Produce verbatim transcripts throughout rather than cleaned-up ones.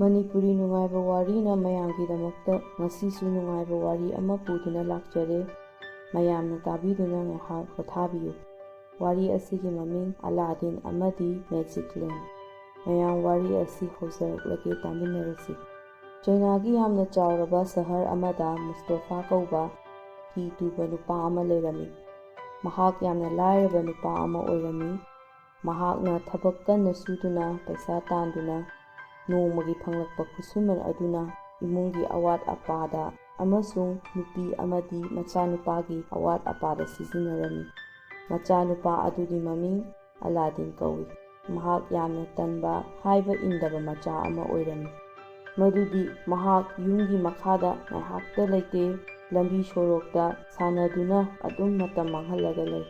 ꯃꯅꯤꯄꯨꯔꯤ ꯅꯨꯡꯉꯥꯏꯕ ꯋꯥꯔꯤꯅ ꯃꯌꯥꯝꯒꯤꯗꯃꯛꯇ ꯉꯁꯤꯁꯨ ꯅꯨꯡꯉꯥꯏꯕ ꯋꯥꯔꯤ ꯑꯃ ꯄꯨꯗꯨꯅ ꯂꯥꯛꯆꯔꯦ꯫ ꯃꯌꯥꯝꯅ ꯇꯥꯕꯤꯗꯨꯅ ꯉꯥꯏꯍꯥꯛ ꯄꯣꯊꯥꯕꯤꯌꯨ꯫ ꯋꯥꯔꯤ ꯑꯁꯤꯒꯤ ꯃꯃꯤꯡ ꯑꯂꯥꯗꯤꯟ ꯑꯃꯗꯤ ꯃꯦꯖꯤꯛ ꯂꯦꯝ꯫ ꯃꯌꯥꯝ ꯋꯥꯔꯤ ꯑꯁꯤ ꯍꯧꯖꯔꯛꯂꯒꯦ, ꯇꯥꯃꯤꯟꯅꯔꯁꯤ꯫ ꯆꯩꯅꯥꯒꯤ ꯌꯥꯝꯅ ꯆꯥꯎꯔꯕ ꯁꯍꯔ ꯑꯃꯗ ꯃꯨꯁꯇꯣꯐꯥ ꯀꯧꯕ ꯐꯤ ꯇꯨꯕ ꯅꯨꯄꯥ ꯑꯃ ꯂꯩꯔꯝꯃꯤ꯫ ꯃꯍꯥꯛ ꯌꯥꯝꯅ ꯂꯥꯏꯔꯕ ꯅꯨꯄꯥ ꯑꯃ ꯑꯣꯏꯔꯝꯃꯤ꯫ ꯃꯍꯥꯛꯅ ꯊꯕꯛ ꯀꯟꯅ ꯁꯨꯗꯨꯅ ꯄꯩꯁꯥ ꯇꯥꯟꯗꯨꯅ ꯅꯣꯡꯃꯒꯤ ꯐꯪꯂꯛꯄ ꯈꯨꯠꯁꯨꯃꯟ ꯑꯗꯨꯅ ꯏꯃꯨꯡꯒꯤ ꯑꯋꯥꯠ ꯑꯄꯥꯗ ꯑꯃꯁꯨꯡ ꯅꯨꯄꯤ ꯑꯃꯗꯤ ꯃꯆꯥꯅꯨꯄꯥꯒꯤ ꯑꯋꯥꯠ ꯑꯄꯥꯗ ꯁꯤꯖꯤꯟꯅꯔꯝꯃꯤ꯫ ꯃꯆꯥꯅꯨꯄꯥ ꯑꯗꯨꯒꯤ ꯃꯃꯤꯡ ꯑꯂꯥꯗꯤꯟ ꯀꯧꯏ꯫ ꯃꯍꯥꯛ ꯌꯥꯝꯅ ꯇꯟꯕ, ꯍꯥꯏꯕ ꯏꯟꯗꯕ ꯃꯆꯥ ꯑꯃ ꯑꯣꯏꯔꯝꯃꯤ꯫ ꯃꯗꯨꯗꯤ ꯃꯍꯥꯛ ꯌꯨꯝꯒꯤ ꯃꯈꯥꯗ ꯉꯥꯏꯍꯥꯛꯇ ꯂꯩꯇꯦ, ꯂꯝꯕꯤ ꯁꯣꯔꯣꯛꯇ ꯁꯥꯟꯅꯗꯨꯅ ꯑꯗꯨꯝ ꯃꯇꯝ ꯃꯥꯡꯍꯜꯂꯒ ꯂꯩ꯫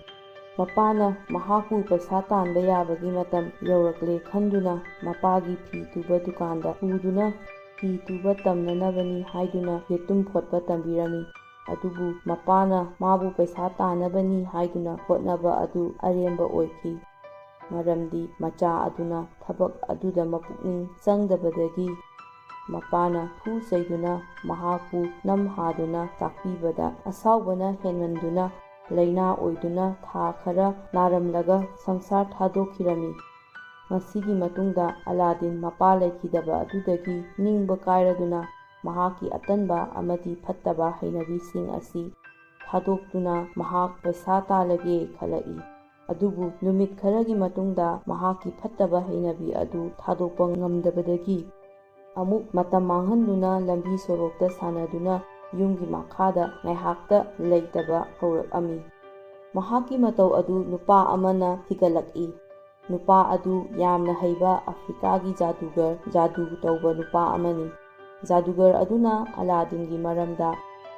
ꯃꯄꯥꯅ ꯃꯍꯥꯛꯄꯨ ꯄꯩꯁꯥ ꯇꯥꯟꯕ ꯌꯥꯕꯒꯤ ꯃꯇꯝ ꯌꯧꯔꯛꯂꯦ ꯈꯟꯗꯨꯅ ꯃꯄꯥꯒꯤ ꯐꯤ ꯇꯨꯕ ꯗꯨꯀꯥꯟꯗ ꯄꯨꯗꯨꯅ ꯐꯤ ꯇꯨꯕ ꯇꯝꯅꯅꯕꯅꯤ ꯍꯥꯏꯗꯨꯅ ꯌꯦꯇꯨꯝ ꯐꯣꯠꯄ ꯇꯝꯕꯤꯔꯝꯃꯤ꯫ ꯑꯗꯨꯕꯨ ꯃꯄꯥꯅ ꯃꯥꯕꯨ ꯄꯩꯁꯥ ꯇꯥꯟꯅꯕꯅꯤ ꯍꯥꯏꯗꯨꯅ ꯍꯣꯠꯅꯕ ꯑꯗꯨ ꯑꯔꯦꯝꯕ ꯑꯣꯏꯈꯤ꯫ ꯃꯔꯝꯗꯤ ꯃꯆꯥ ꯑꯗꯨꯅ ꯊꯕꯛ ꯑꯗꯨꯗ ꯃꯄꯨꯛꯅꯤꯡ ꯆꯪꯗꯕꯗꯒꯤ ꯃꯄꯥꯅ ꯐꯨ ꯆꯩꯗꯨꯅ ꯃꯍꯥꯛꯄꯨ ꯅꯝꯍꯥꯗꯨꯅ ꯇꯥꯛꯄꯤꯕꯗ ꯑꯁꯥꯎꯕꯅ ꯍꯦꯟꯃꯟꯗꯨꯅ ꯂꯥꯏꯅꯥ ꯑꯣꯏꯗꯨꯅ ꯊꯥ ꯈꯔ ꯅꯥꯔꯝꯂꯒ ꯁꯪꯁꯥꯔ ꯊꯥꯗꯣꯛꯈꯤꯔꯝꯃꯤ꯫ ꯃꯁꯤꯒꯤ ꯃꯇꯨꯡꯗ ꯑꯂꯥꯗꯤꯟ ꯃꯄꯥ ꯂꯩꯈꯤꯗꯕ ꯑꯗꯨꯗꯒꯤ ꯅꯤꯡꯕ ꯀꯥꯏꯔꯗꯨꯅ ꯃꯍꯥꯛꯀꯤ ꯑꯇꯟꯕ ꯑꯃꯗꯤ ꯐꯠꯇꯕ ꯍꯩꯅꯕꯤꯁꯤꯡ ꯑꯁꯤ ꯊꯥꯗꯣꯛꯇꯨꯅ ꯃꯍꯥꯛ ꯄꯩꯁꯥ ꯇꯥꯜꯂꯒꯦ ꯈꯜꯂꯛꯏ꯫ ꯑꯗꯨꯕꯨ ꯅꯨꯃꯤꯠ ꯈꯔꯒꯤ ꯃꯇꯨꯡꯗ ꯃꯍꯥꯛꯀꯤ ꯐꯠꯇꯕ ꯍꯩꯅꯕꯤ ꯑꯗꯨ ꯊꯥꯗꯣꯛꯄ ꯉꯝꯗꯕꯗꯒꯤ ꯑꯃꯨꯛ ꯃꯇꯝ ꯃꯥꯡꯍꯟꯗꯨꯅ ꯂꯝꯕꯤ ꯁꯣꯔꯣꯛꯇ ꯁꯥꯟꯅꯗꯨꯅ ꯌꯨꯝꯒꯤ ꯃꯈꯥꯗ ꯉꯥꯏꯍꯥꯛꯇ ꯂꯩꯇꯕ ꯍꯧꯔꯛꯑꯝꯃꯤ꯫ ꯃꯍꯥꯛꯀꯤ ꯃꯇꯧ ꯑꯗꯨ ꯅꯨꯄꯥ ꯑꯃꯅ ꯊꯤꯒꯠꯂꯛꯏ꯫ ꯅꯨꯄꯥ ꯑꯗꯨ ꯌꯥꯝꯅ ꯍꯩꯕ ꯑꯐ꯭ꯔꯤꯀꯥꯒꯤ ꯖꯥꯗꯨꯒꯔ, ꯖꯥꯗꯨ ꯇꯧꯕ ꯅꯨꯄꯥ ꯑꯃꯅꯤ꯫ ꯖꯥꯗꯨꯒꯔ ꯑꯗꯨꯅ ꯑꯂꯥꯗꯤꯟꯒꯤ ꯃꯔꯝꯗ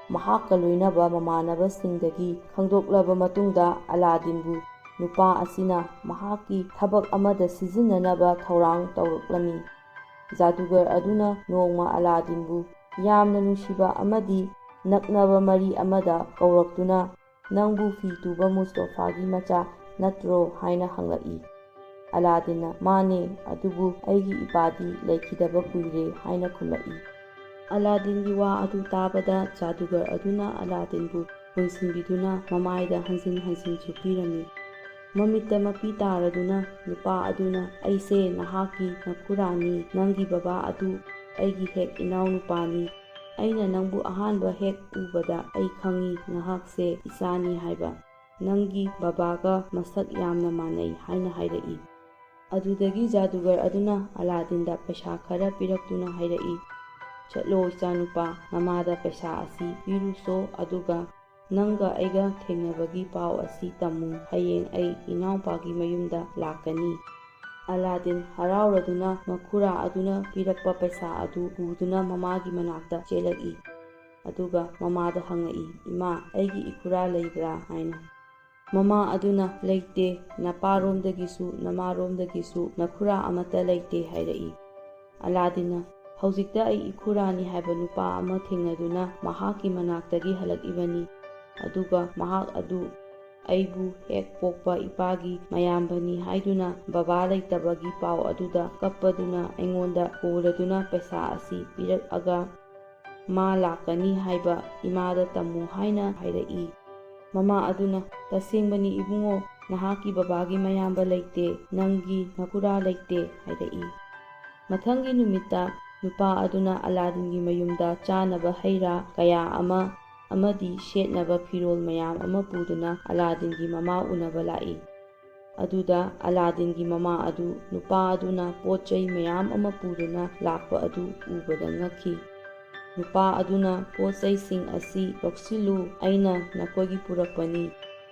ꯃꯍꯥꯛꯀ ꯂꯣꯏꯅꯕ ꯃꯃꯥꯟꯅꯕꯁꯤꯡꯗꯒꯤ ꯈꯪꯗꯣꯛꯂꯕ ꯃꯇꯨꯡꯗ, ꯑꯂꯥꯗꯤꯟꯕꯨ ꯅꯨꯄꯥ ꯑꯁꯤꯅ ꯃꯍꯥꯛꯀꯤ ꯊꯕꯛ ꯑꯃꯗ ꯁꯤꯖꯤꯟꯅꯅꯕ ꯊꯧꯔꯥꯡ ꯇꯧꯔꯛꯂꯝꯃꯤ꯫ ꯖꯥꯗꯨꯒꯔ ꯑꯗꯨꯅ ꯅꯣꯡꯃ ꯑꯂꯥꯗꯤꯟꯕꯨ ꯌꯥꯝꯅ ꯅꯨꯡꯁꯤꯕ ꯑꯃꯗꯤ ꯅꯛꯅꯕ ꯃꯔꯤ ꯑꯃꯗ ꯀꯧꯔꯛꯇꯨꯅ, "ꯅꯪꯕꯨ ꯐꯤ ꯇꯨꯕ ꯃꯨꯁꯇꯣꯐꯥꯒꯤ ꯃꯆꯥ ꯅꯠꯇ꯭ꯔꯣ?" ꯍꯥꯏꯅ ꯍꯪꯂꯛꯏ꯫ ꯑꯂꯥꯗꯤꯟꯅ, "ꯃꯥꯅꯦ, ꯑꯗꯨꯕꯨ ꯑꯩꯒꯤ ꯏꯄꯥꯗꯤ ꯂꯩꯈꯤꯗꯕ ꯀꯨꯏꯔꯦ" ꯍꯥꯏꯅ ꯈꯨꯝꯂꯛꯏ꯫ ꯑꯂꯥꯗꯤꯟꯒꯤ ꯋꯥ ꯑꯗꯨ ꯇꯥꯕꯗ ꯖꯥꯗꯨꯒꯔ ꯑꯗꯨꯅ ꯑꯂꯥꯗꯤꯟꯕꯨ ꯄꯨꯟꯁꯤꯟꯕꯤꯗꯨꯅ ꯃꯃꯥꯏꯗ ꯍꯟꯖꯤꯟ ꯍꯟꯖꯤꯟ ꯆꯨꯞꯄꯤꯔꯝꯃꯤ꯫ ꯃꯃꯤꯠꯇ ꯃꯄꯤ ꯇꯥꯔꯗꯨꯅ ꯅꯨꯄꯥ ꯑꯗꯨꯅ, "ꯑꯩꯁꯦ ꯅꯍꯥꯛꯀꯤ ꯅꯈꯨꯔꯥꯅꯤ, ꯅꯪꯒꯤ ꯕꯕꯥ ꯑꯗꯨ ꯑꯩꯒꯤ ꯍꯦꯛ ꯏꯅꯥꯎꯅꯨꯄꯥꯅꯤ꯫ ꯑꯩꯅ ꯅꯪꯕꯨ ꯑꯍꯥꯟꯕ ꯍꯦꯛ ꯎꯕꯗ ꯑꯩ ꯈꯪꯏ ꯅꯍꯥꯛꯁꯦ ꯏꯆꯥꯅꯤ ꯍꯥꯏꯕ꯫ ꯅꯪꯒꯤ ꯕꯕꯥꯒ ꯃꯁꯛ ꯌꯥꯝꯅ ꯃꯥꯟꯅꯩ" ꯍꯥꯏꯅ ꯍꯥꯏꯔꯛꯏ꯫ ꯑꯗꯨꯗꯒꯤ ꯖꯥꯗꯨꯒꯔ ꯑꯗꯨꯅ ꯑꯂꯥꯗꯤꯟꯗ ꯄꯩꯁꯥ ꯈꯔ ꯄꯤꯔꯛꯇꯨꯅ ꯍꯥꯏꯔꯛꯏ, "ꯆꯠꯂꯣ ꯏꯆꯥꯅꯨꯄꯥ, ꯅꯃꯥꯗ ꯄꯩꯁꯥ ꯑꯁꯤ ꯄꯤꯔꯨꯆꯣ, ꯑꯗꯨꯒ ꯅꯪꯒ ꯑꯩꯒ ꯊꯦꯡꯅꯕꯒꯤ ꯄꯥꯎ ꯑꯁꯤ ꯇꯝꯃꯨ꯫ ꯍꯌꯦꯡ ꯑꯩ ꯏꯅꯥꯎꯄꯥꯒꯤ ꯃꯌꯨꯝꯗ ꯂꯥꯛꯀꯅꯤ꯫" ꯑꯂꯥꯗꯤꯟ ꯍꯔꯥꯎꯔꯗꯨꯅ ꯃꯈꯨꯔꯥ ꯑꯗꯨꯅ ꯄꯤꯔꯛꯄ ꯄꯩꯁꯥ ꯑꯗꯨ ꯄꯨꯗꯨꯅ ꯃꯃꯥꯒꯤ ꯃꯅꯥꯛꯇ ꯆꯦꯜꯂꯛꯏ꯫ ꯑꯗꯨꯒ ꯃꯃꯥꯗ ꯍꯪꯉꯛꯏ, "ꯏꯃꯥ, ꯑꯩꯒꯤ ꯏꯈꯨꯔꯥ ꯂꯩꯕ꯭ꯔꯥ?" ꯍꯥꯏꯅ꯫ ꯃꯃꯥ ꯑꯗꯨꯅ, "ꯂꯩꯇꯦ, ꯅꯄꯥꯔꯣꯝꯗꯒꯤꯁꯨ ꯅꯃꯥꯔꯣꯝꯗꯒꯤꯁꯨ ꯅꯈꯨꯔꯥ ꯑꯃꯠꯇ ꯂꯩꯇꯦ" ꯍꯥꯏꯔꯛꯏ꯫ ꯑꯂꯥꯗꯤꯟꯅ, "ꯍꯧꯖꯤꯛꯇ ꯑꯩ ꯏꯈꯨꯔꯥꯅꯤ ꯍꯥꯏꯕ ꯅꯨꯄꯥ ꯑꯃ ꯊꯦꯡꯅꯗꯨꯅ ꯃꯍꯥꯛꯀꯤ ꯃꯅꯥꯛꯇꯒꯤ ꯍꯜꯂꯛꯏꯕꯅꯤ꯫ ꯑꯗꯨꯒ ꯃꯍꯥꯛ ꯑꯗꯨ ꯑꯩꯕꯨ ꯍꯦꯛ ꯄꯣꯛꯄ ꯏꯄꯥꯒꯤ ꯃꯌꯥꯝꯕꯅꯤ ꯍꯥꯏꯗꯨꯅ ꯕꯕꯥ ꯂꯩꯇꯕꯒꯤ ꯄꯥꯎ ꯑꯗꯨꯗ ꯀꯞꯄꯗꯨꯅ ꯑꯩꯉꯣꯟꯗ ꯀꯣꯜꯂꯗꯨꯅ ꯄꯩꯁꯥ ꯑꯁꯤ ꯄꯤꯔꯛꯑꯒ ꯃꯥ ꯂꯥꯛꯀꯅꯤ ꯍꯥꯏꯕ ꯏꯃꯥꯗ ꯇꯝꯃꯨ" ꯍꯥꯏꯅ ꯍꯥꯏꯔꯛꯏ꯫ ꯃꯃꯥ ꯑꯗꯨꯅ, "ꯇꯁꯦꯡꯕꯅꯤ ꯏꯕꯨꯡꯉꯣ, ꯅꯍꯥꯛꯀꯤ ꯕꯕꯥꯒꯤ ꯃꯌꯥꯝꯕ ꯂꯩꯇꯦ, ꯅꯪꯒꯤ ꯅꯈꯨꯔꯥ ꯂꯩꯇꯦ" ꯍꯥꯏꯔꯛꯏ꯫ ꯃꯊꯪꯒꯤ ꯅꯨꯃꯤꯠꯇ ꯅꯨꯄꯥ ꯑꯗꯨꯅ ꯑꯂꯥꯗꯤꯟꯒꯤ ꯃꯌꯨꯝꯗ ꯆꯥꯅꯕ ꯍꯩ ꯔꯥ ꯀꯌꯥ ꯑꯃ ꯑꯃꯗꯤ ꯁꯦꯠꯅꯕ ꯐꯤꯔꯣꯜ ꯃꯌꯥꯝ ꯑꯃ ꯄꯨꯗꯨꯅ ꯑꯂꯥꯗꯤꯟꯒꯤ ꯃꯃꯥ ꯎꯅꯕ ꯂꯥꯛꯏ꯫ ꯑꯗꯨꯗ ꯑꯂꯥꯗꯤꯟꯒꯤ ꯃꯃꯥ ꯑꯗꯨ ꯅꯨꯄꯥ ꯑꯗꯨꯅ ꯄꯣꯠ ꯆꯩ ꯃꯌꯥꯝ ꯑꯃ ꯄꯨꯗꯨꯅ ꯂꯥꯛꯄ ꯑꯗꯨ ꯎꯕꯗ ꯉꯛꯈꯤ꯫ ꯅꯨꯄꯥ ꯑꯗꯨꯅ, "ꯄꯣꯠ ꯆꯩꯁꯤꯡ ꯑꯁꯤ ꯂꯧꯁꯤꯜꯂꯨ, ꯑꯩꯅ ꯅꯈꯣꯏꯒꯤ ꯄꯨꯔꯛꯄꯅꯤ꯫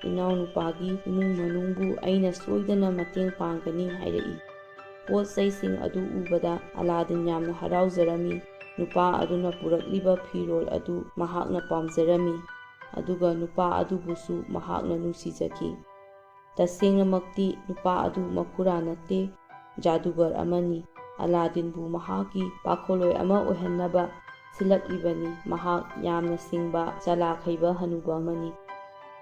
ꯏꯅꯥꯎꯅꯨꯄꯥꯒꯤ ꯏꯃꯨꯡ ꯃꯅꯨꯡꯕꯨ ꯑꯩꯅ ꯁꯣꯏꯗꯅ ꯃꯇꯦꯡ ꯄꯥꯡꯒꯅꯤ" ꯍꯥꯏꯔꯛꯏ꯫ ꯄꯣꯠ ꯆꯩꯁꯤꯡ ꯑꯗꯨ ꯎꯕꯗ ꯑꯂꯥꯗꯤꯟ ꯌꯥꯝꯅ ꯍꯔꯥꯎꯖꯔꯝꯃꯤ꯫ ꯅꯨꯄꯥ ꯑꯗꯨꯅ ꯄꯨꯔꯛꯂꯤꯕ ꯐꯤꯔꯣꯜ ꯑꯗꯨ ꯃꯍꯥꯛꯅ ꯄꯥꯝꯖꯔꯝꯃꯤ, ꯑꯗꯨꯒ ꯅꯨꯄꯥ ꯑꯗꯨꯕꯨꯁꯨ ꯃꯍꯥꯛꯅ ꯅꯨꯡꯁꯤꯖꯈꯤ꯫ ꯇꯁꯦꯡꯅꯃꯛꯇꯤ ꯅꯨꯄꯥ ꯑꯗꯨ ꯃꯈꯨꯔꯥ ꯅꯠꯇꯦ, ꯖꯥꯗꯨꯒꯔ ꯑꯃꯅꯤ꯫ ꯑꯂꯥꯗꯤꯟꯕꯨ ꯃꯍꯥꯛꯀꯤ ꯄꯥꯈꯣꯜꯂꯣꯏ ꯑꯃ ꯑꯣꯏꯍꯟꯅꯕ ꯁꯤꯜꯂꯛꯂꯤꯕꯅꯤ꯫ ꯃꯍꯥꯛ ꯌꯥꯝꯅ ꯁꯤꯡꯕ, ꯆꯂꯥꯛ ꯍꯩꯕ ꯍꯅꯨꯕ ꯑꯃꯅꯤ꯫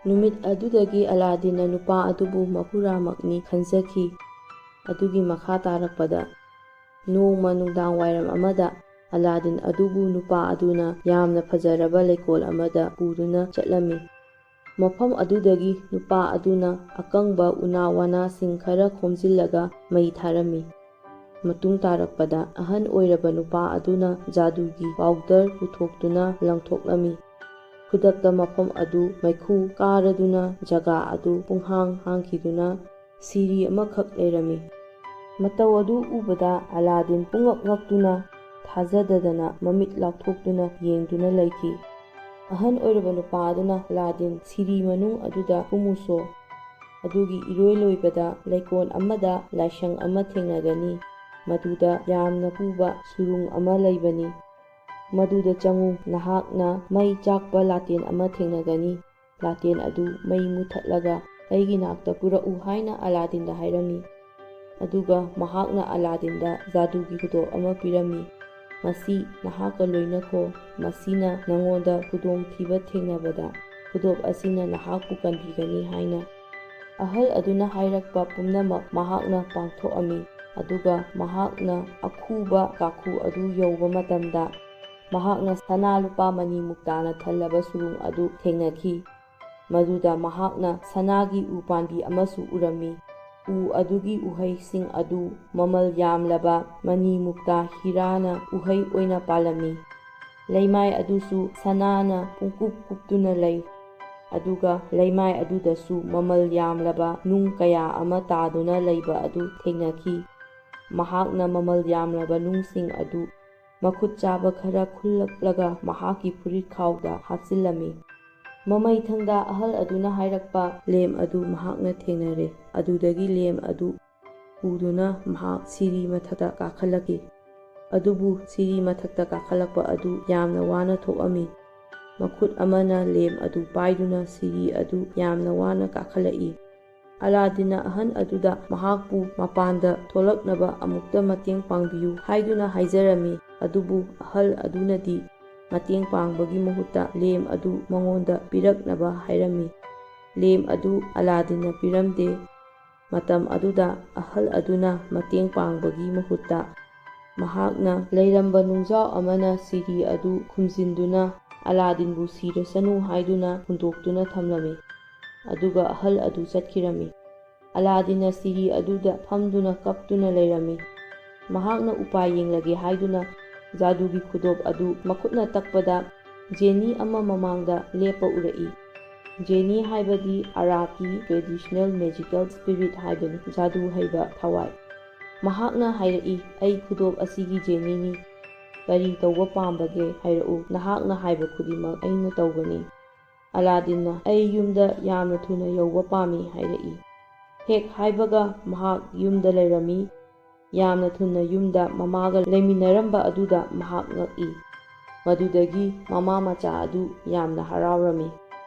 ꯅꯨꯃꯤꯠ ꯑꯗꯨꯗꯒꯤ ꯑꯂꯥꯗꯤꯟꯅ ꯅꯨꯄꯥ ꯑꯗꯨꯕꯨ ꯃꯈꯨꯔꯥꯃꯛꯅꯤ ꯈꯟꯖꯈꯤ꯫ ꯑꯗꯨꯒꯤ ꯃꯈꯥ ꯇꯥꯔꯛꯄꯗ, ꯅꯣꯡꯃ ꯅꯨꯡꯗꯥꯡ ꯋꯥꯏꯔꯝ ꯑꯃꯗ ꯑꯂꯥꯗꯤꯟ ꯑꯗꯨꯕꯨ ꯅꯨꯄꯥ ꯑꯗꯨꯅ ꯌꯥꯝꯅ ꯐꯖꯔꯕ ꯂꯩꯀꯣꯜ ꯑꯃꯗ ꯄꯨꯗꯨꯅ ꯆꯠꯂꯝꯃꯤ꯫ ꯃꯐꯝ ꯑꯗꯨꯗꯒꯤ ꯅꯨꯄꯥ ꯑꯗꯨꯅ ꯑꯀꯪꯕ ꯎꯅꯥ ꯋꯥꯅꯥꯁꯤꯡ ꯈꯔ ꯈꯣꯝꯖꯤꯜꯂꯒ ꯃꯩ ꯊꯥꯔꯝꯃꯤ꯫ ꯃꯇꯨꯡ ꯇꯥꯔꯛꯄꯗ, ꯑꯍꯟ ꯑꯣꯏꯔꯕ ꯅꯨꯄꯥ ꯑꯗꯨꯅ ꯖꯥꯗꯨꯒꯤ ꯄꯥꯎꯗꯔ ꯄꯨꯊꯣꯛꯇꯨꯅ ꯂꯪꯊꯣꯛꯂꯝꯃꯤ꯫ ꯈꯨꯗꯛꯇ ꯃꯐꯝ ꯑꯗꯨ ꯃꯩꯈꯨ ꯀꯥꯔꯗꯨꯅ ꯖꯒꯥ ꯑꯗꯨ ꯄꯨꯡꯍꯥꯡ ꯍꯥꯡꯈꯤꯗꯨꯅ ꯁꯤꯔꯤ ꯑꯃꯈꯛ ꯂꯩꯔꯝꯃꯤ꯫ ꯃꯇꯧ ꯑꯗꯨ ꯎꯕꯗ ꯑꯂꯥꯗꯤꯟ ꯄꯨꯡꯉꯛ ꯉꯛꯇꯨꯅ ꯊꯥꯖꯗꯗꯅ ꯃꯃꯤꯠ ꯂꯥꯎꯊꯣꯛꯇꯨꯅ ꯌꯦꯡꯗꯨꯅ ꯂꯩꯈꯤ꯫ ꯑꯍꯟ ꯑꯣꯏꯔꯕ ꯅꯨꯄꯥ ꯑꯗꯨꯅ ꯑꯂꯥꯗꯤꯟ, "ꯁꯤꯔꯤ ꯃꯅꯨꯡ ꯑꯗꯨꯗ ꯀꯨꯝꯃꯨꯁꯣ꯫ ꯑꯗꯨꯒꯤ ꯏꯔꯣꯏ ꯂꯣꯏꯕꯗ ꯂꯩꯀꯣꯜ ꯑꯃꯗ ꯂꯥꯏꯁꯪ ꯑꯃ ꯊꯦꯡꯅꯒꯅꯤ꯫ ꯃꯗꯨꯗ ꯌꯥꯝꯅ ꯀꯨꯕ ꯁꯨꯔꯨꯡ ꯑꯃ ꯂꯩꯕꯅꯤ꯫ ꯃꯗꯨꯗ ꯆꯪꯉꯨ꯫ ꯅꯍꯥꯛꯅ ꯃꯩ ꯆꯥꯛꯄ ꯂꯥꯇꯦꯟ ꯑꯃ ꯊꯦꯡꯅꯒꯅꯤ꯫ ꯂꯥꯇꯦꯟ ꯑꯗꯨ ꯃꯩ ꯃꯨꯊꯠꯂꯒ ꯑꯩꯒꯤ ꯅꯥꯛꯇ ꯄꯨꯔꯛꯎ" ꯍꯥꯏꯅ ꯑꯂꯥꯗꯤꯟꯗ ꯍꯥꯏꯔꯝꯃꯤ꯫ ꯑꯗꯨꯒ ꯃꯍꯥꯛꯅ ꯑꯂꯥꯗꯤꯟꯗ ꯖꯥꯗꯨꯒꯤ ꯈꯨꯗꯣꯞ ꯑꯃ ꯄꯤꯔꯝꯃꯤ꯫ "ꯃꯁꯤ ꯅꯍꯥꯛꯀ ꯂꯣꯏꯅꯈꯣ꯫ ꯃꯁꯤꯅ ꯅꯉꯣꯟꯗ ꯈꯨꯗꯣꯡꯊꯤꯕ ꯊꯦꯡꯅꯕꯗ ꯈꯨꯗꯣꯞ ꯑꯁꯤꯅ ꯅꯍꯥꯛꯄꯨ ꯀꯟꯕꯤꯒꯅꯤ" ꯍꯥꯏꯅ꯫ ꯑꯍꯜ ꯑꯗꯨꯅ ꯍꯥꯏꯔꯛꯄ ꯄꯨꯝꯅꯃꯛ ꯃꯍꯥꯛꯅ ꯄꯥꯡꯊꯣꯛꯑꯝꯃꯤ꯫ ꯑꯗꯨꯒ ꯃꯍꯥꯛꯅ ꯑꯈꯨꯕ ꯀꯥꯈꯨ ꯑꯗꯨ ꯌꯧꯕ ꯃꯇꯝꯗ, ꯃꯍꯥꯛꯅ ꯁꯅꯥ ꯂꯨꯄꯥ ꯃꯅꯤ ꯃꯨꯛꯇꯥꯅ ꯊꯜꯂꯕ ꯁꯨꯔꯨꯡ ꯑꯗꯨ ꯊꯦꯡꯅꯈꯤ꯫ ꯃꯗꯨꯗ ꯃꯍꯥꯛꯅ ꯁꯅꯥꯒꯤ ꯎ ꯄꯥꯝꯕꯤ ꯑꯃꯁꯨ ꯎꯔꯝꯃꯤ꯫ ꯎ ꯑꯗꯨꯒꯤ ꯎꯍꯩꯁꯤꯡ ꯑꯗꯨ ꯃꯃꯜ ꯌꯥꯝꯂꯕ ꯃꯅꯤ ꯃꯨꯛꯇꯥ ꯍꯤꯔꯥꯅ ꯎꯍꯩ ꯑꯣꯏꯅ ꯄꯥꯜꯂꯝꯃꯤ꯫ ꯂꯩꯃꯥꯏ ꯑꯗꯨꯁꯨ ꯁꯅꯥꯅ ꯄꯨꯡꯀꯨꯞ ꯀꯨꯞꯇꯨꯅ ꯂꯩ꯫ ꯑꯗꯨꯒ ꯂꯩꯃꯥꯏ ꯑꯗꯨꯗꯁꯨ ꯃꯃꯜ ꯌꯥꯝꯂꯕ ꯅꯨꯡ ꯀꯌꯥ ꯑꯃ ꯇꯥꯗꯨꯅ ꯂꯩꯕ ꯑꯗꯨ ꯊꯦꯡꯅꯈꯤ꯫ ꯃꯍꯥꯛꯅ ꯃꯃꯜ ꯌꯥꯝꯂꯕ ꯅꯨꯡꯁꯤꯡ ꯑꯗꯨ ꯃꯈꯨꯠ ꯆꯥꯕ ꯈꯔ ꯈꯨꯜꯂꯛꯂꯒ ꯃꯍꯥꯛꯀꯤ ꯐꯨꯔꯤꯠ ꯈꯥꯎꯗ ꯍꯥꯞꯆꯤꯜꯂꯝꯃꯤ꯫ ꯃꯃꯩꯊꯪꯗ ꯑꯍꯜ ꯑꯗꯨꯅ ꯍꯥꯏꯔꯛꯄ ꯂꯦꯝ ꯑꯗꯨ ꯃꯍꯥꯛꯅ ꯊꯦꯡꯅꯔꯦ꯫ ꯑꯗꯨꯗꯒꯤ ꯂꯦꯝ ꯑꯗꯨ ꯄꯨꯗꯨꯅ ꯃꯍꯥꯛ ꯁꯤꯔꯤ ꯃꯊꯛꯇ ꯀꯥꯈꯠꯂꯛꯈꯤ꯫ ꯑꯗꯨꯕꯨ ꯁꯤꯔꯤ ꯃꯊꯛꯇ ꯀꯥꯈꯠꯂꯛꯄ ꯑꯗꯨ ꯌꯥꯝꯅ ꯋꯥꯅ ꯊꯣꯛꯑꯝꯃꯤ꯫ ꯃꯈꯨꯠ ꯑꯃꯅ ꯂꯦꯝ ꯑꯗꯨ ꯄꯥꯏꯗꯨꯅ ꯁꯤꯔꯤ ꯑꯗꯨ ꯌꯥꯝꯅ ꯋꯥꯅ ꯀꯥꯈꯠꯂꯛꯏ꯫ ꯑꯂꯥꯗꯤꯟꯅ ꯑꯍꯜ ꯑꯗꯨꯗ ꯃꯍꯥꯛꯄꯨ ꯃꯄꯥꯟꯗ ꯊꯣꯛꯂꯛꯅꯕ ꯑꯃꯨꯛꯇ ꯃꯇꯦꯡ ꯄꯥꯡꯕꯤꯌꯨ ꯍꯥꯏꯗꯨꯅ ꯍꯥꯏꯖꯔꯝꯃꯤ꯫ ꯑꯗꯨꯕꯨ ꯑꯍꯜ ꯑꯗꯨꯅꯗꯤ ꯃꯇꯦꯡ ꯄꯥꯡꯕꯒꯤ ꯃꯍꯨꯠꯇ ꯂꯦꯝ ꯑꯗꯨ ꯃꯉꯣꯟꯗ ꯄꯤꯔꯛꯅꯕ ꯍꯥꯏꯔꯝꯃꯤ꯫ ꯂꯦꯝ ꯑꯗꯨ ꯑꯂꯥꯗꯤꯟꯅ ꯄꯤꯔꯝꯗꯦ꯫ ꯃꯇꯝ ꯑꯗꯨꯗ ꯑꯍꯜ ꯑꯗꯨꯅ ꯃꯇꯦꯡ ꯄꯥꯡꯕꯒꯤ ꯃꯍꯨꯠꯇ, ꯃꯍꯥꯛꯅ ꯂꯩꯔꯝꯕ ꯅꯨꯡꯖꯥꯎ ꯑꯃꯅ ꯁꯤꯔꯤ ꯑꯗꯨ ꯈꯨꯝꯖꯤꯟꯗꯨꯅ ꯑꯂꯥꯗꯤꯟꯕꯨ ꯁꯤꯔꯁꯅꯨ ꯍꯥꯏꯗꯨꯅ ꯍꯨꯟꯗꯣꯛꯇꯨꯅ ꯊꯝꯂꯝꯃꯤ꯫ ꯑꯗꯨꯒ ꯑꯍꯜ ꯑꯗꯨ ꯆꯠꯈꯤꯔꯝꯃꯤ꯫ ꯑꯂꯥꯗꯤꯟꯅ ꯁꯤꯔꯤ ꯑꯗꯨꯗ ꯐꯝꯗꯨꯅ ꯀꯞꯇꯨꯅ ꯂꯩꯔꯝꯃꯤ꯫ ꯃꯍꯥꯛꯅ ꯎꯄꯥꯏ ꯌꯦꯡꯂꯒꯦ ꯍꯥꯏꯗꯨꯅ ꯖꯥꯗꯨꯒꯤ ꯈꯨꯗꯣꯞ ꯑꯗꯨ ꯃꯈꯨꯠꯅ ꯇꯛꯄꯗ ꯖꯦꯅꯤ ꯑꯃ ꯃꯃꯥꯡꯗ ꯂꯦꯞꯄ ꯎꯔꯛꯏ꯫ ꯖꯦꯅꯤ ꯍꯥꯏꯕꯗꯤ ꯑꯔꯥꯛꯀꯤ traditional magical spirit ꯍꯥꯏꯕꯅꯤ, ꯖꯥꯗꯨ ꯍꯩꯕ ꯊꯋꯥꯏ꯫ ꯃꯍꯥꯛꯅ ꯍꯥꯏꯔꯛꯏ, "ꯑꯩ ꯈꯨꯗꯣꯞ ꯑꯁꯤꯒꯤ ꯖꯦꯅꯤꯅꯤ꯫ ꯀꯔꯤ ꯇꯧꯕ ꯄꯥꯝꯕꯒꯦ ꯍꯥꯏꯔꯛꯎ, ꯅꯍꯥꯛꯅ ꯍꯥꯏꯕ ꯈꯨꯗꯤꯡꯃꯛ ꯑꯩꯅ ꯇꯧꯒꯅꯤ꯫" ꯑꯂꯥꯗꯤꯟꯅ, "ꯑꯩ ꯌꯨꯝꯗ ꯌꯥꯝꯅ ꯊꯨꯅ ꯌꯧꯕ ꯄꯥꯝꯃꯤ" ꯍꯥꯏꯔꯛꯏ꯫ ꯍꯦꯛ ꯍꯥꯏꯕꯒ ꯃꯍꯥꯛ ꯌꯨꯝꯗ ꯂꯩꯔꯝꯃꯤ꯫ ꯌꯥꯝꯅ ꯊꯨꯅ ꯌꯨꯝꯗ ꯃꯃꯥꯒ ꯂꯩꯃꯤꯟꯅꯔꯝꯕ ꯑꯗꯨꯗ ꯃꯍꯥꯛ ꯉꯛꯏ꯫ ꯃꯗꯨꯗꯒꯤ ꯃꯃꯥ ꯃꯆꯥ ꯑꯗꯨ ꯌꯥꯝꯅ ꯍꯔꯥꯎꯔꯝꯃꯤ꯫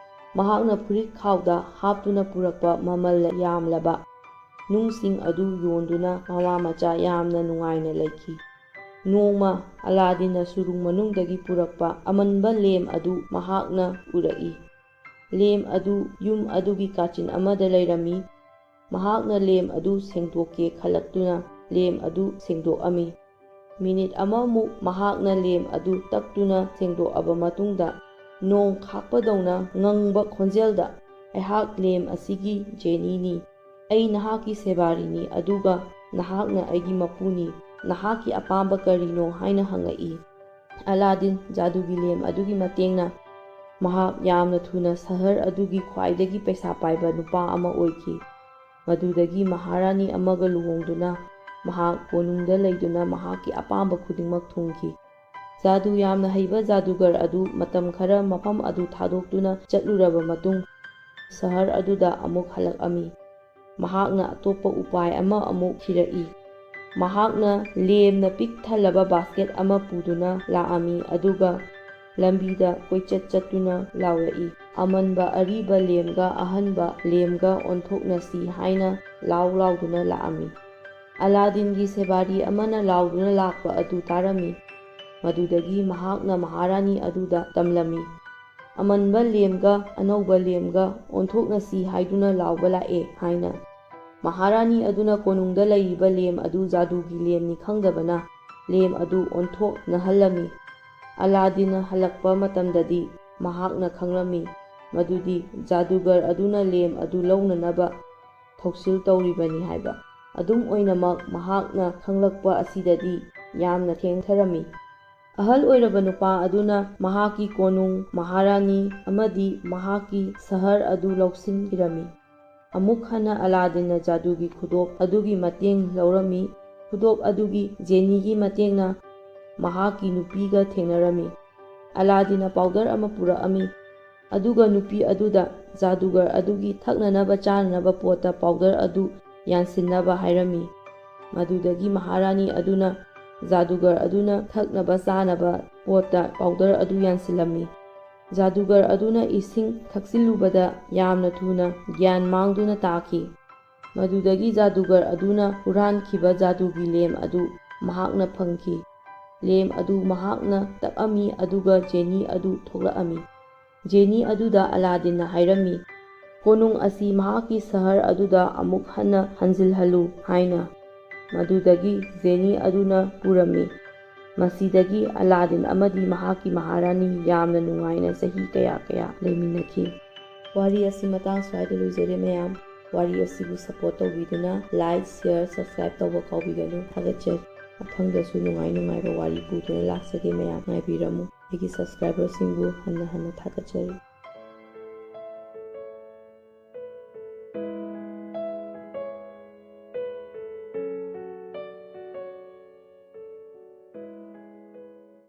ꯃꯍꯥꯛꯅ ꯐꯨꯔꯤꯠ ꯈꯥꯎꯗ ꯍꯥꯞꯇꯨꯅ ꯄꯨꯔꯛꯄ ꯃꯃꯜ ꯌꯥꯝꯂꯕ ꯅꯨꯡꯁꯤꯡ ꯑꯗꯨ ꯌꯣꯟꯗꯨꯅ ꯃꯃꯥ ꯃꯆꯥ ꯌꯥꯝꯅ ꯅꯨꯡꯉꯥꯏꯅ ꯂꯩꯈꯤ꯫ ꯅꯣꯡꯃ ꯑꯂꯥꯗꯤꯟꯅ ꯁꯨꯔꯨꯡ ꯃꯅꯨꯡꯗꯒꯤ ꯄꯨꯔꯛꯄ ꯑꯃꯟꯕ ꯂꯦꯝ ꯑꯗꯨ ꯃꯍꯥꯛꯅ ꯎꯔꯛꯏ꯫ ꯂꯦꯝ ꯑꯗꯨ ꯌꯨꯝ ꯑꯗꯨꯒꯤ ꯀꯥꯆꯤꯟ ꯑꯃꯗ ꯂꯩꯔꯝꯃꯤ꯫ ꯃꯍꯥꯛꯅ ꯂꯦꯝ ꯑꯗꯨ ꯁꯦꯡꯗꯣꯛꯀꯦ ꯈꯜꯂꯛꯇꯨꯅ ꯂꯦꯝ ꯑꯗꯨ ꯁꯦꯡꯗꯣꯛꯑꯝꯃꯤ꯫ ꯃꯤꯅꯤꯠ ꯑꯃꯃꯨꯛ ꯃꯍꯥꯛꯅ ꯂꯦꯝ ꯑꯗꯨ ꯇꯛꯇꯨꯅ ꯁꯦꯡꯗꯣꯛꯑꯕ ꯃꯇꯨꯡꯗ, ꯅꯣꯡ ꯈꯥꯛꯄꯗꯧꯅ ꯉꯪꯕ ꯈꯣꯟꯖꯦꯜꯗ, "ꯑꯩꯍꯥꯛ ꯂꯦꯝ ꯑꯁꯤꯒꯤ ꯖꯦꯅꯤꯅꯤ꯫ ꯑꯩ ꯅꯍꯥꯛꯀꯤ ꯁꯦꯕꯥꯔꯤꯅꯤ, ꯑꯗꯨꯒ ꯅꯍꯥꯛꯅ ꯑꯩꯒꯤ ꯃꯄꯨꯅꯤ꯫ ꯅꯍꯥꯛꯀꯤ ꯑꯄꯥꯝꯕ ꯀꯔꯤꯅꯣ?" ꯍꯥꯏꯅ ꯍꯪꯉꯛꯏ꯫ ꯑꯂꯥꯗꯤꯟ ꯖꯥꯗꯨꯒꯤ ꯂꯦꯝ ꯑꯗꯨꯒꯤ ꯃꯇꯦꯡꯅ ꯃꯍꯥꯛ ꯌꯥꯝꯅ ꯊꯨꯅ ꯁꯍꯔ ꯑꯗꯨꯒꯤ ꯈ꯭ꯋꯥꯏꯗꯒꯤ ꯄꯩꯁꯥ ꯄꯥꯏꯕ ꯅꯨꯄꯥ ꯑꯃ ꯑꯣꯏꯈꯤ꯫ ꯃꯗꯨꯗꯒꯤ ꯃꯍꯥꯔꯥꯅꯤ ꯑꯃꯒ ꯂꯨꯍꯣꯡꯗꯨꯅ ꯃꯍꯥꯛ ꯀꯣꯅꯨꯡꯗ ꯂꯩꯗꯨꯅ ꯃꯍꯥꯛꯀꯤ ꯑꯄꯥꯝꯕ ꯈꯨꯗꯤꯡꯃꯛ ꯊꯨꯡꯈꯤ꯫ ꯖꯥꯗꯨ ꯌꯥꯝꯅ ꯍꯩꯕ ꯖꯥꯗꯨꯒꯔ ꯑꯗꯨ ꯃꯇꯝ ꯈꯔ ꯃꯐꯝ ꯑꯗꯨ ꯊꯥꯗꯣꯛꯇꯨꯅ ꯆꯠꯂꯨꯔꯕ ꯃꯇꯨꯡ, ꯁꯍꯔ ꯑꯗꯨꯗ ꯑꯃꯨꯛ ꯍꯜꯂꯛꯑꯝꯃꯤ꯫ ꯃꯍꯥꯛꯅ ꯑꯇꯣꯞꯄ ꯎꯄꯥꯏ ꯑꯃ ꯑꯃꯨꯛ ꯊꯤꯔꯛꯏ꯫ ꯃꯍꯥꯛꯅ ꯂꯦꯝꯅ ꯄꯤꯛ ꯊꯜꯂꯕ ꯕꯥꯁꯀꯦꯠ ꯑꯃ ꯄꯨꯗꯨꯅ ꯂꯥꯛꯑꯝꯃꯤ, ꯑꯗꯨꯒ ꯂꯝꯕꯤꯗ ꯀꯣꯏꯆꯠ ꯆꯠꯇꯨꯅ ꯂꯥꯎꯔꯛꯏ, "ꯑꯃꯟꯕ ꯑꯔꯤꯕ ꯂꯦꯝꯒ ꯑꯍꯟꯕ ꯂꯦꯝꯒ ꯑꯣꯟꯊꯣꯛꯅꯁꯤ" ꯍꯥꯏꯅ ꯂꯥꯎ ꯂꯥꯎꯗꯨꯅ ꯂꯥꯛꯑꯝꯃꯤ꯫ ꯑꯂꯥꯗꯤꯟꯒꯤ ꯁꯦꯕꯥꯔꯤ ꯑꯃꯅ ꯂꯥꯎꯗꯨꯅ ꯂꯥꯛꯄ ꯑꯗꯨ ꯇꯥꯔꯝꯃꯤ꯫ ꯃꯗꯨꯗꯒꯤ ꯃꯍꯥꯛꯅ ꯃꯍꯥꯔꯥꯅꯤ ꯑꯗꯨꯗ ꯇꯝꯂꯝꯃꯤ, "ꯑꯃꯟꯕ ꯂꯦꯝꯒ ꯑꯅꯧꯕ ꯂꯦꯝꯒ ꯑꯣꯟꯊꯣꯛꯅꯁꯤ ꯍꯥꯏꯗꯨꯅ ꯂꯥꯎꯕ ꯂꯥꯛꯑꯦ" ꯍꯥꯏꯅ꯫ ꯃꯍꯥꯔꯥꯅꯤ ꯑꯗꯨꯅ ꯀꯣꯅꯨꯡꯗ ꯂꯩꯔꯤꯕ ꯂꯦꯝ ꯑꯗꯨ ꯖꯥꯗꯨꯒꯤ ꯂꯦꯝꯅꯤ ꯈꯪꯗꯕꯅ ꯂꯦꯝ ꯑꯗꯨ ꯑꯣꯟꯊꯣꯛꯅꯍꯜꯂꯝꯃꯤ꯫ ꯑꯂꯥꯗꯤꯟꯅ ꯍꯜꯂꯛꯄ ꯃꯇꯝꯗꯗꯤ ꯃꯍꯥꯛꯅ ꯈꯪꯂꯝꯃꯤ ꯃꯗꯨꯗꯤ ꯖꯥꯗꯨꯒꯔ ꯑꯗꯨꯅ ꯂꯦꯝ ꯑꯗꯨ ꯂꯧꯅꯅꯕ ꯊꯧꯁꯤꯜ ꯇꯧꯔꯤꯕꯅꯤ ꯍꯥꯏꯕ꯫ ꯑꯗꯨꯝ ꯑꯣꯏꯅꯃꯛ, ꯃꯍꯥꯛꯅ ꯈꯪꯂꯛꯄ ꯑꯁꯤꯗꯗꯤ ꯌꯥꯝꯅ ꯊꯦꯡꯊꯔꯝꯃꯤ꯫ ꯑꯍꯜ ꯑꯣꯏꯔꯕ ꯅꯨꯄꯥ ꯑꯗꯨꯅ ꯃꯍꯥꯛꯀꯤ ꯀꯣꯅꯨꯡ, ꯃꯍꯥꯔꯥꯅꯤ ꯑꯃꯗꯤ ꯃꯍꯥꯛꯀꯤ ꯁꯍꯔ ꯑꯗꯨ ꯂꯧꯁꯤꯟꯈꯤꯔꯝꯃꯤ꯫ ꯑꯃꯨꯛ ꯍꯟꯅ ꯑꯂꯥꯗꯤꯟꯅ ꯖꯥꯗꯨꯒꯤ ꯈꯨꯗꯣꯞ ꯑꯗꯨꯒꯤ ꯃꯇꯦꯡ ꯂꯧꯔꯝꯃꯤ꯫ ꯈꯨꯗꯣꯞ ꯑꯗꯨꯒꯤ ꯖꯦꯅꯤꯒꯤ ꯃꯇꯦꯡꯅ ꯃꯍꯥꯛꯀꯤ ꯅꯨꯄꯤꯒ ꯊꯦꯡꯅꯔꯝꯃꯤ꯫ ꯑꯂꯥꯗꯤꯟꯅ ꯄꯥꯎꯗꯔ ꯑꯃ ꯄꯨꯔꯛꯑꯝꯃꯤ, ꯑꯗꯨꯒ ꯅꯨꯄꯤ ꯑꯗꯨꯗ ꯖꯥꯗꯨꯒꯔ ꯑꯗꯨꯒꯤ ꯊꯛꯅꯅꯕ ꯆꯥꯅꯅꯕ ꯄꯣꯠꯇ ꯄꯥꯎꯗꯔ ꯑꯗꯨ ꯌꯥꯟꯁꯤꯟꯅꯕ ꯍꯥꯏꯔꯝꯃꯤ꯫ ꯃꯗꯨꯗꯒꯤ ꯃꯍꯥꯔꯥꯅꯤ ꯑꯗꯨꯅ ꯖꯥꯗꯨꯒꯔ ꯑꯗꯨꯅ ꯊꯛꯅꯕ ꯆꯥꯅꯕ ꯄꯣꯠꯇ ꯄꯥꯎꯗꯔ ꯑꯗꯨ ꯌꯥꯟꯁꯤꯜꯂꯝꯃꯤ꯫ ꯖꯥꯗꯨꯒꯔ ꯑꯗꯨꯅ ꯏꯁꯤꯡ ꯊꯛꯆꯤꯜꯂꯨꯕꯗ ꯌꯥꯝꯅ ꯊꯨꯅ ꯒ꯭ꯌꯥꯟ ꯃꯥꯡꯗꯨꯅ ꯇꯥꯈꯤ꯫ ꯃꯗꯨꯗꯒꯤ ꯖꯥꯗꯨꯒꯔ ꯑꯗꯨꯅ ꯍꯨꯔꯥꯟꯈꯤꯕ ꯖꯥꯗꯨꯒꯤ ꯂꯦꯝ ꯑꯗꯨ ꯃꯍꯥꯛꯅ ꯐꯪꯈꯤ꯫ ꯂꯦꯝ ꯑꯗꯨ ꯃꯍꯥꯛꯅ ꯇꯛꯑꯝꯃꯤ, ꯑꯗꯨꯒ ꯖꯦꯅꯤ ꯑꯗꯨ ꯊꯣꯛꯂꯛꯑꯝꯃꯤ꯫ ꯖꯦꯅꯤ ꯑꯗꯨꯗ ꯑꯂꯥꯗꯤꯟꯅ ꯍꯥꯏꯔꯝꯃꯤ, "ꯀꯣꯅꯨꯡ ꯑꯁꯤ ꯃꯍꯥꯛꯀꯤ ꯁꯍꯔ ꯑꯗꯨꯗ ꯑꯃꯨꯛ ꯍꯟꯅ ꯍꯟꯖꯤꯜꯍꯜꯂꯨ" ꯍꯥꯏꯅ꯫ ꯃꯗꯨꯗꯒꯤ ꯖꯦꯅꯤ ꯑꯗꯨꯅ ꯄꯨꯔꯝꯃꯤ꯫ ꯃꯁꯤꯗꯒꯤ ꯑꯂꯥꯗꯤꯟ ꯑꯃꯗꯤ ꯃꯍꯥꯛꯀꯤ ꯃꯍꯥꯔꯥꯅꯤ ꯌꯥꯝꯅ ꯅꯨꯡꯉꯥꯏꯅ ꯆꯍꯤ ꯀꯌꯥ ꯀꯌꯥ ꯂꯩꯃꯤꯟꯅꯈꯤ꯫ ꯋꯥꯔꯤ ꯑꯁꯤ ꯃꯇꯥꯡ ꯁ꯭ꯋꯥꯏꯗ ꯂꯣꯏꯖꯔꯦ ꯃꯌꯥꯝ꯫ ꯋꯥꯔꯤ ꯑꯁꯤꯕꯨ support ꯇꯧꯕꯤꯗꯨꯅ like, share, subscribe ꯇꯧꯕ ꯀꯥꯎꯕꯤꯒꯅꯨ꯫ ꯊꯥꯒꯠꯆꯔꯤ꯫ ꯃꯊꯪꯗꯁꯨ ꯅꯨꯡꯉꯥꯏ ꯅꯨꯡꯉꯥꯏꯕ ꯋꯥꯔꯤ ꯄꯨꯗꯨꯅ ꯂꯥꯛꯆꯒꯦ ꯃꯌꯥꯝ꯫ ꯉꯥꯏꯕꯤꯔꯝꯃꯨ꯫ ꯑꯩꯒꯤ subscriberꯁꯤꯡꯕꯨ ꯍꯟꯅ ꯍꯟꯅ ꯊꯥꯒꯠꯆꯔꯤ꯫